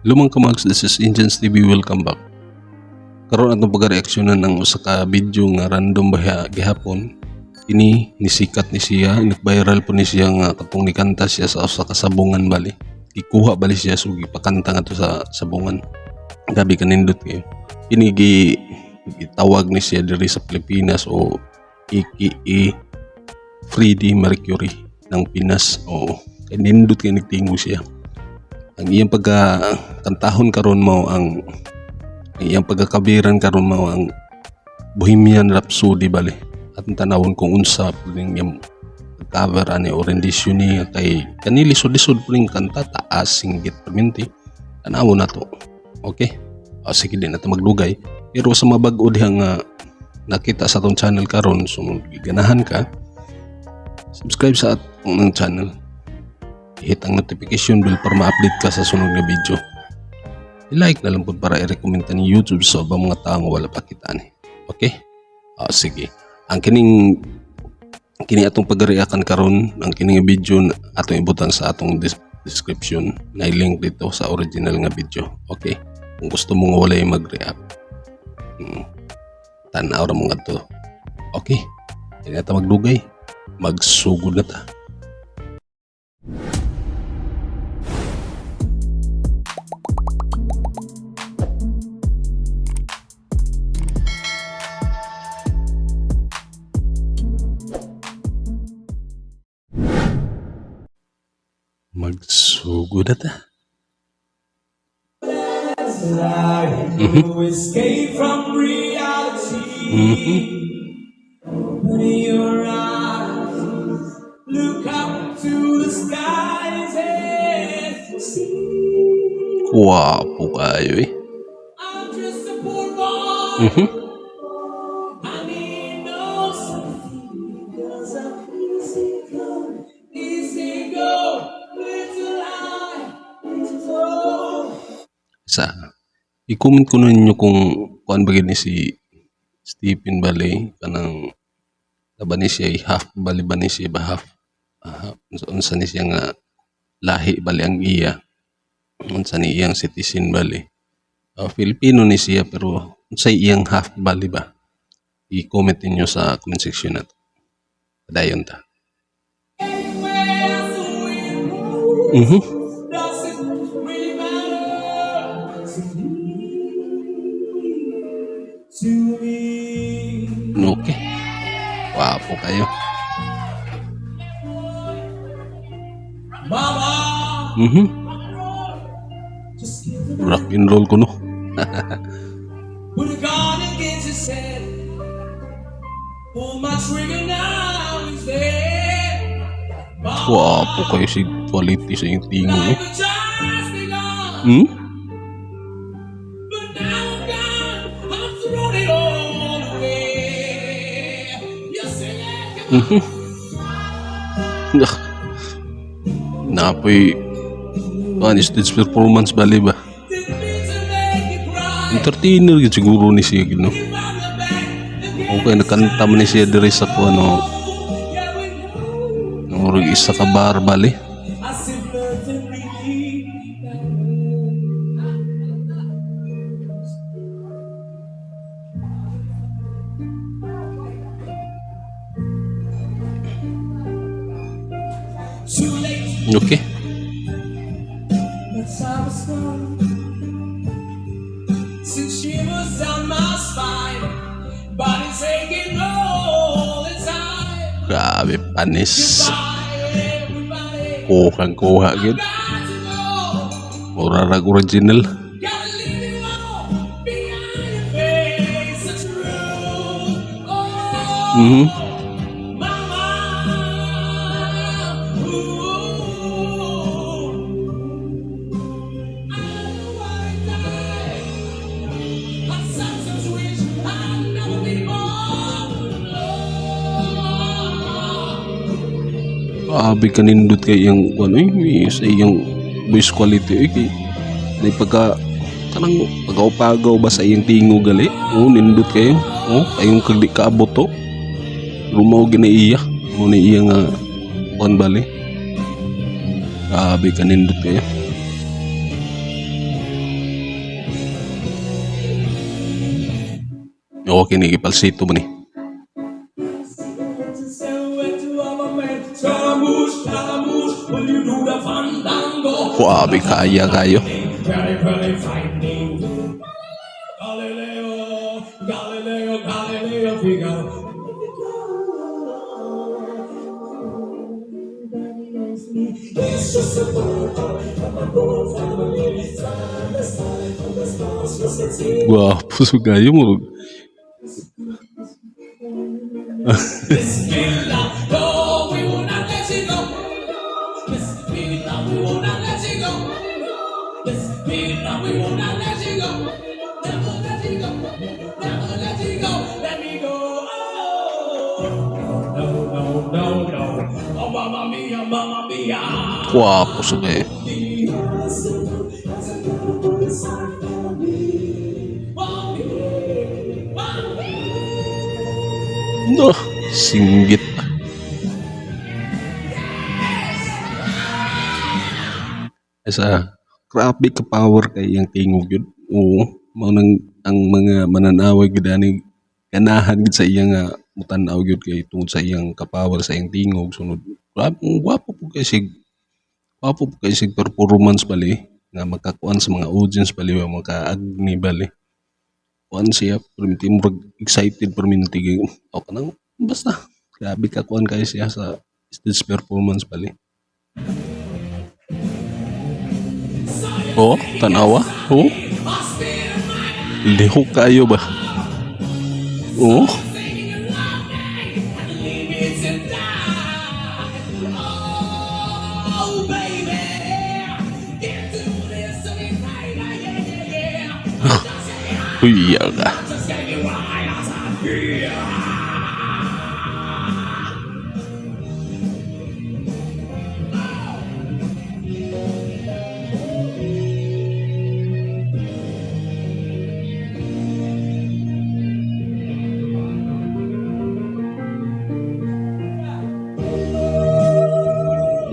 Hello mga kamags, this is Indians TV, welcome back. Karon atong pagreaksyonan ang usa ka video nga random ba gihapon. Kini nisikat ni siya, nag-viral po ni siya nga katong nikanta siya sa usa ka sabongan bali. Gikuha bali siya so gipakanta ngadto sa sabongan. Grabe kanindot kayo. Kini gitawag ni siya diri sa Pilipinas o aka Freddie Mercury ng Pinas. Oo, kay nindot kay nagtingo siya. Ang iyang pagka kantahon karon mao ang iyang pagkakabiran karon mao ang Bohemian Rhapsody bali. Atong tanawon kung unsa pud ning iyang cover ani o rendition niya kay kani lisod-lisod pud ning kanta, taas singgit perminti. Tanawon nato. Okay? O, sige, di na ta magdugay. Pero sa mga bag-o diha nga nakita sa atong channel karon, so ganahan ka, subscribe sa atong ng channel. I-hit ang notification bell para ma-update ka sa sunod nga video. I-like na lang po para i-recommend ni YouTube sa ubang mga tao nga wala pa kita ni. Okay? O, sige. Ang kining kini atong pagreakan karon, ang kining video na atong ibutang sa atong description na link dito sa original nga video. Okay? Kung gusto mo nga walay mag-react, tan-aw ra mo ngadto. Okay? Hindi na ta magdugay. Magsugod na ta. Magsugod na ta. Escape from reality. Open your eyes, look up to the skies and see. Gwapo kayo eh. I'm just a poor boy. I need no sympathy 'cause I'm easy come, easy go, little high, little low. Sa i-comment ko na ninyo kung kuan ba gid ni si Stephen bali, kanang ba ni siya half bali ba ni siya ba half, unsa, unsa ni siya nga lahi bali ang iya, unsa ni iyang citizen bali. Filipino ni siya pero unsay iyang half bali ba? I-comment ninyo sa comment section nato. Padayon ta. Where the wind blows doesn't really matter to me. To me. Okay. Gwapo kayo. Mama, just give the Rock and roll ko no. Put a gun against his head. Pull my trigger now, he's dead. Mama, Gwapo kayo si quality sa iyong tingo eh. life had just begun. But now I'm gone, I've thrown it all away. You sing it, come on. Napoy kuan stage performance bali ba? Didn't mean to make you cry. Entertainer gid siguro ni siya gid no. If I'm the back against Okay, nakanta man ni siya diri sa kuan no. Yeah, we know. Murag isa ka bar bali. As if nothing really matters. Too late, Okay. but time was gone. Since she was down my spine, body's aching all the time. Grabe panis. Goodbye, everybody. Kuhang kuha gid. Got to go. Mura rag original. Gotta leave you all behind and face the truth. Oh, mama. Ooh. I don't wanna die. I sometimes wish I'd never been born. Grabe kanindot kay iyang kuan eh, sa iyang voice quality eh kay di pagka kanang pagaw-pagaw ba sa iyang tingo gali. Oh, nindot kayo. Oh, kayong kag di kaabot to. Pero mao gini iya. Mao ni iya nga kuan bali. Grabe kanindot kayo. Okay ni gipalsito ba ni? Scaramouche, Scaramouche, will you do the fandango? Grabe kaya kayo. Very, very frightening. Galileo, Galileo, Galileo Figaro. It's just a part of my poor family. The star, the stars, just a tear. Gwapo sa kayo mo. Bismillah, no, we will not let you go. Bismillah, we will not let you go. Bismillah, we will not let you go. Never let you go. Never let you go. Let me go. Oh. No, no, no, no. Oh, mamma mia, mamma mia. Gwapo sa kayo. No, singgit pa. Asa, grabe ka power kay iyang tingog yun. Oo, mao nang ang mga mananaway gid ani ganahan gid sa iya nga mutan-aw gyud kay tungod sa iyang kapower sa iyang tingog sunod. Grabe, gwapo po kay sig gwapo po kay sig performance bali nga makakuan sa mga audience bali wa makaagni bali. Kuan siya perminti murag excited perminti gyud. O kanang basta grabe ka kuan kay siya sa stage performance bali. Oh, tanawa. Oh. Lihok kayo ba? Oh. Oh, baby, get to this to me, baby, yeah, yeah, yeah. Uy, iya ka. Just gonna get wild here.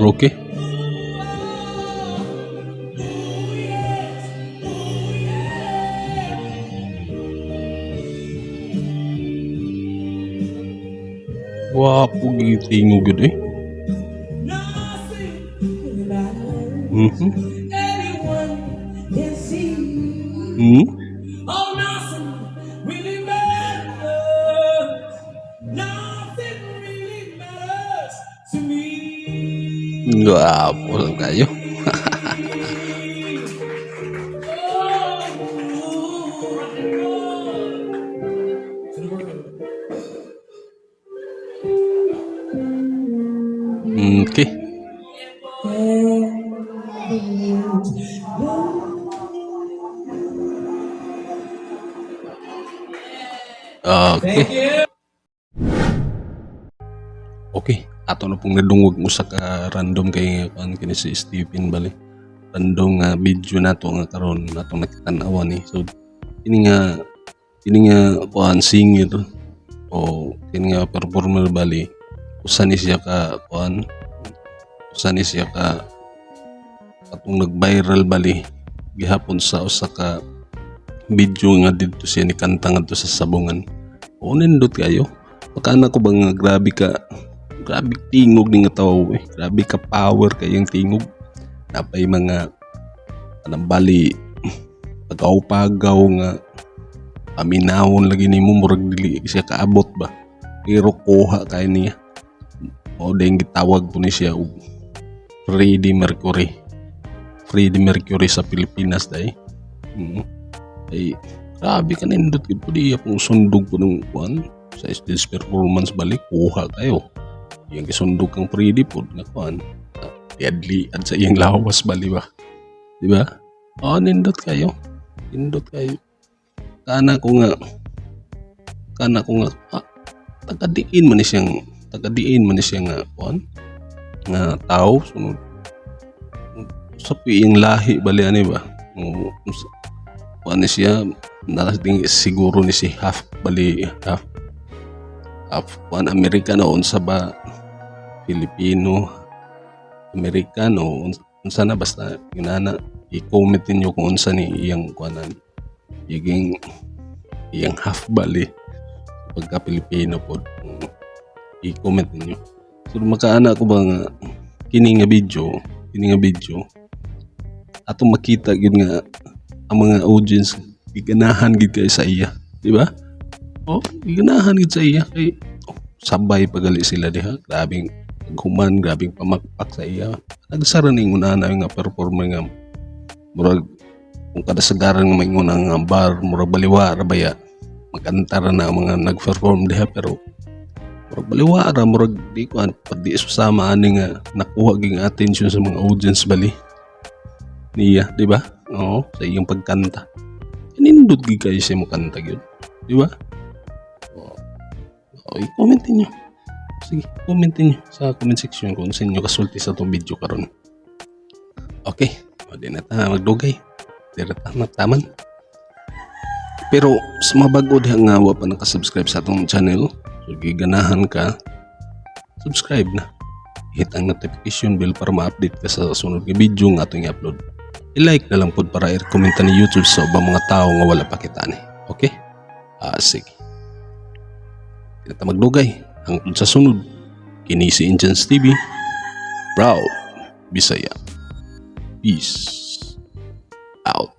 Okay. Wapo gitingog yun eh. Nothing really matters. Anyone can see. Oh, nothing really matters. Nothing really matters to me. Gwapo lang kayo. Oh, rock and roll. To the world. Okay. Okay. Thank you. Okay. Ato na pong nadungog usa ka random kay kuan kini si Stephen bali. Random nga video nato nga karon natong nakitan-awan ni. So kini nga kuan singer o kini nga performer bali usa ni siya ka kuan usa ni siya ka atong nag-viral bali gihapon sa usa ka video nga didto siya ni kanta ngadto sa sabongan. O nindot kayo. Makana ko ba nga grabe tingog ni nga tawo eh. Grabe ka power kayang tingog. Napay mga anang bali pagaw-pagaw nga paminawon lagi nimo murag dili siya kaabot ba. Pero kuha kay niya. O dahil gitawag po ni siya og Freddie Mercury. Freddie Mercury sa Pilipinas dai. Ay grabe ka nindot gid po di akong sundog po ng kuan sa stage performance balik kuha kayo. Iyang gisundog kang Freddie po nga kuan. Deadly at sa iyang lawas bali ba. Di ba? Oh, nindot kayo. Nindot kayo. Kana ko nga tagadiin man ni siyang nga kuan nga tao sunod sa iyang lahi bali ani ba. Kuan ni siya narating siguro ni si half bali half half kuan Amerikano unsa ba Filipino Amerikano unsa na basta inana i-comment ninyo kung unsa ni iyang kuanan iyang iyang half bali. Pagka Pilipino pod. I-comment ninyo. So makaana ko ba nga kini nga video atong makita gyud nga ang mga audience giganahan gid kay sa iya, di ba? Oh, giganahan gid sa iya kay, oh, sabay pagali sila diha. Grabing paghuman, grabing pamakpak sa iya. Nagsara ning una nga performer nga murag kung kadasagaran nga maingon nga bar, murag baliwara baya magkanta ra na ang mga nag-perform diha, pero murag baliwara, murag di ko pag di sama ani nga nakuha ging attention sa mga audience bali niya, di ba? Oo, sa iyang pagkanta. Nindot gid kayo siya mo kanta gyud, di ba? Oo. Oh, i-comment niyo. Sige, comment niyo sa comment section kung sa inyo kasulti sa atong video karon. Okay, o di na ta magdugay. Di na ta mataman. Pero sa mga bago diha nga wa pa nakasubscribe sa atong channel, so giganahan ka, subscribe na. Hit ang notification bell para ma-update ka sa sunod nga video nga atong i-upload. I-like na lang pod para i-recommend ni YouTube sa ubang mga tao nga wala pa kita ni. Okay? Ah, sige. Di na ta magdugay. Hangtod sa sunod. Kini si Inchance TV. Proud Bisaya. Peace out.